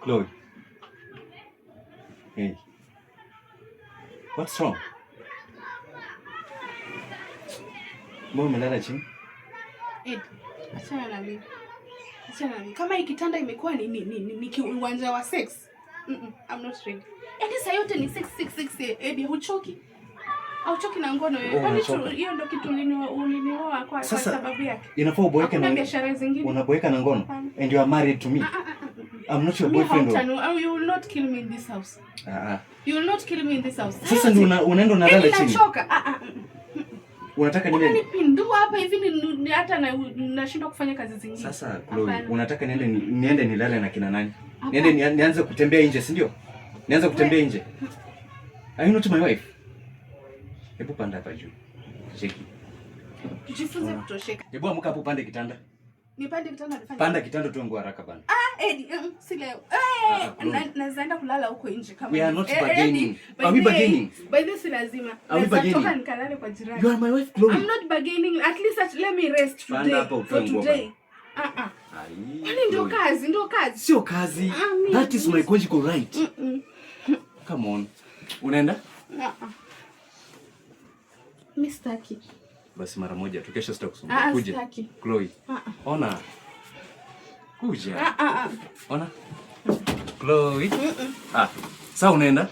Chloe. Hey. What's wrong? Mbona umelala chini? Ed, achana na mimi. Achana na mimi. Kama hii kitanda imekuwa ni uwanja wa sex. I'm not ready. Yaani saa yote ni sex sex sex. Ed, huchoki? Hauchoki na ngono wewe? Kwani hiyo ndio kitu ulinioa kwa sababu yake? Inafaa uboeke na biashara zingine. Unaboeka na ngono and you are married to me. I'm not your boyfriend. You will not kill me in this house. You will not kill me in this house. Sasa ndio unaenda unalala chini. Nachoka. Unataka niende unanipindua hapa hivi ni hata nashindwa kufanya kazi zingine. Sasa Chloe, unataka niende nilale na kina nani? Niende nianze kutembea nje, si ndio? Nianze kutembea nje. Are you not my wife? Hebu panda hapa juu. Cheki. Tujifunze kutosheka. Hebu amka hapo upande kitanda. Nipande kitanda nifanye. Panda kitanda tu nguo haraka bana. Ah, Eddie, si leo. Eh, naweza enda kulala huko nje kama. We are not bargaining. Are we bargaining? By this si lazima. Are we bargaining? Toka nikalale kwa jirani. You are my wife, Chloe. I'm not bargaining. At least let me rest today. Panda hapo utoe nguo. Ah ah. Kwani ndio kazi, ndio kazi. Sio kazi. That is my conjugal right. Come on. Unaenda? Ah ah. Mimi sitaki. Basi mara moja tu, kesho sitakusumbua. Kuja. Chloe. Ona. Kuja. Ona. Chloe. Ah. Sasa unaenda?